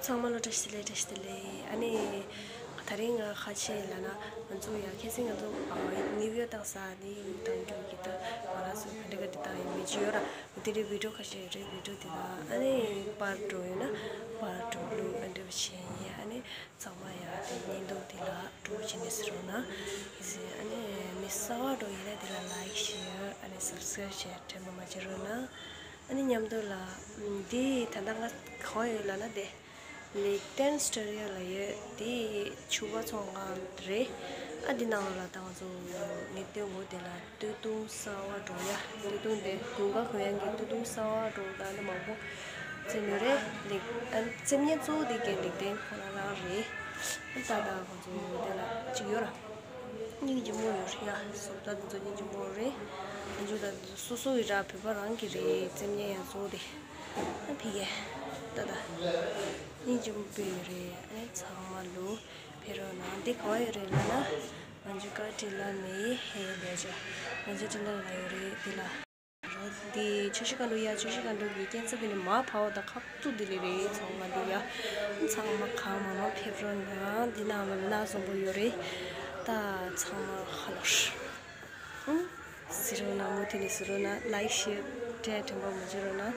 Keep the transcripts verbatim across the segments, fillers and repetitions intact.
ཚང་མ་ལ་བཀྲ་ཤིས་བདེ་ལེགས། བཀྲ་ཤིས་བདེ་ལེགས། ཨ་ནི་ད་རིང་ང་ཁ་ཆེ་ལ་ན་ང་ཚོ་ཡ་ཁྱེད་སེང་ང་ཚོ་ནིའུ་ཡོག་བཏང་ས་ནིའུ་ཡོག་བཏང་རྒྱུ་གི་ད་ང་རང་ཚོ་ག་འདྲ་ག་འདྲ་བཏང་ཡིན་མི་ཅི་ཡོད་ར། དེ་རིང་བི་ཌིའོ་ཁ་ཤས་རེད། བི་ཌིའོ་དེ་ད་ཨ་ནི་པར་འགྲོ་ཡོད་ན་པར་འགྲོ་ལུགས་ཨ་འདྲ་བ་བྱས་ཡིན། ཨ་ནི་ཚང་མ་ཡ་དེ་བརྙན་ཐུང་དེ་ལ་སྤྲོ་བྱེད་ནས་ཟེར་རོགས་གནང་། ཨ་ནི་མི་གསར་པ་འགྲོ་ཡིན་ན་དེ་ལ་ལའིཀ་ཤེར་ཨ་ནི་སབ་སི་ཀ་རེབ་བྱས་དྲན་པ་མ་བརྗེད་རོགས་གནང་། ཨ་ནི་མཉམ་དུ་ལ་འདི་ད་ལྟ་ང་ག་པར་ཡོད་ལབ་ན་དེ་ལེགས་ལྡན་སི་ཊུ་ཌི་ཡོ་ལ་ཡོད། དེ་ཕྱུ་པ་ཚོང་ཁང་རེད། ཨ་འདི་ནང་ལ་ད་ང་ཚོ་ངས་སྟོན་གོ་དེ་ལ་སྟོད་ཐུང་གསར་པ་འགྲོ་ཡ། སྟོད་ཐུང་དེ་དགུན་ཁ་གོན་ཡ་གི་སྟོད་ཐུང་གསར་པ་འགྲོ་ད་ནི་མང་པོ་བཙེམས་ཡོད་རེད། ལེགས་ཨ་བཙེམས་མཁན་གཙོ་བོ་དེ་གའི་ལེགས་ལྡན་ཁོ་རང་རང་རེད། ཨ་ད་ད་ང་ཚོ་དེ་ལ་གཅིག་ཡོད་ར། སྙིང་རྗེ་མོ་ཡོད་རེད་ཡ། བཟོ་ལྟ་འདི་ཚོ་སྙིང་རྗེ་མོ་རེད། ང་ཚོ་ད་སོ་སོ་ཡི་ར་བོད་པ་རང་གི་རེད། བཙེམས་མཁན་ཡ་གཙོ་བོ་དེ། ཨ་ཕི་གེ་ད་ད་སྙིང་རྗེ་མོ་དཔེ་ཡོད་རེད། ཨ་ནི་ཚང་མ་ལོ་ཕེབས་རོགས་གནང་། འདི་ག་པར་ཡོད་རེད་ལབ་ན་ང་ཚོ་ཀ་ཊི་ལ་མེ་ཧེ་ལེ་ཇ་ང་ཚོ་ཊི་ལ་ལ་ཡོད་རེད། འདི་ལ་རོ་འདི་ཆུ་བཞི་སྒང་དྲུག་ཡ། ཆུ་བཞི་སྒང་དྲུག་གི་སྐྱེད་ཚལ་འདི་ནི་མ་ཕ་བོ་དང་ཁ་ཐུག་འདི་ལས་རེད། ཚང་མ་འདི་ཡ་ཚང་མ་གང་མང་མང་ཕེབས་རོགས་གནང་། འདི་ནང་ལ་ལ་ན་བཟང་པོ་ཡོད་རེད། ད་ཚང་མ་ཧ་ལོ། ཨང་། གཟིགས་རོགས་གནང་། མུ་མཐུད་ནས་གཟིགས་རོགས་གནང་། ལའིཀ་ཤེར་དྲན་དྲན་པ་མ་བརྗེད་རོགས་གནང་།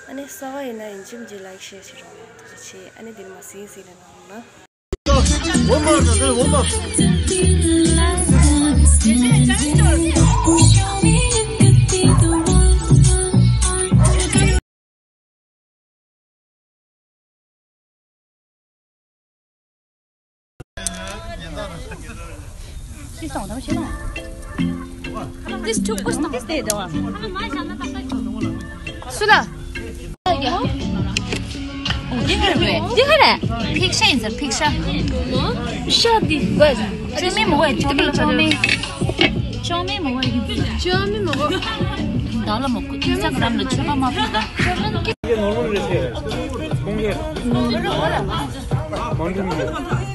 ཨ་ནི་གསར་པ་ཡིན་ན་ཡིན་གཅིག་མིན་གཅིག་ལའིཀ་ཤེར་བྱེད་རོགས་གནང་། ཐུགས་རྗེ་ཆེ། ཨ་ནི་འདིར་མ་གཟིགས་གཟིགས་ལ་གནང་རོགས་གནང་། སུ་ལ། འདི་ག་རེ། འདི་ག་རེ། ཕིག་ཤ་ཡིན་ཟེར། ཕིག་ཤ། ཤ་འདི། ཅོ་མི་མོ་བ་ཅོ་མི་མོ་བ་ཅོ་མི་མོ་བ། ཅོ་མི་མོ་བ། ད་ལ་མོ་ཀུ་ཨིན་སི་ཊ་གྷ་རམ་ལ་ཆོས་པ་མ་ཕུད་ད།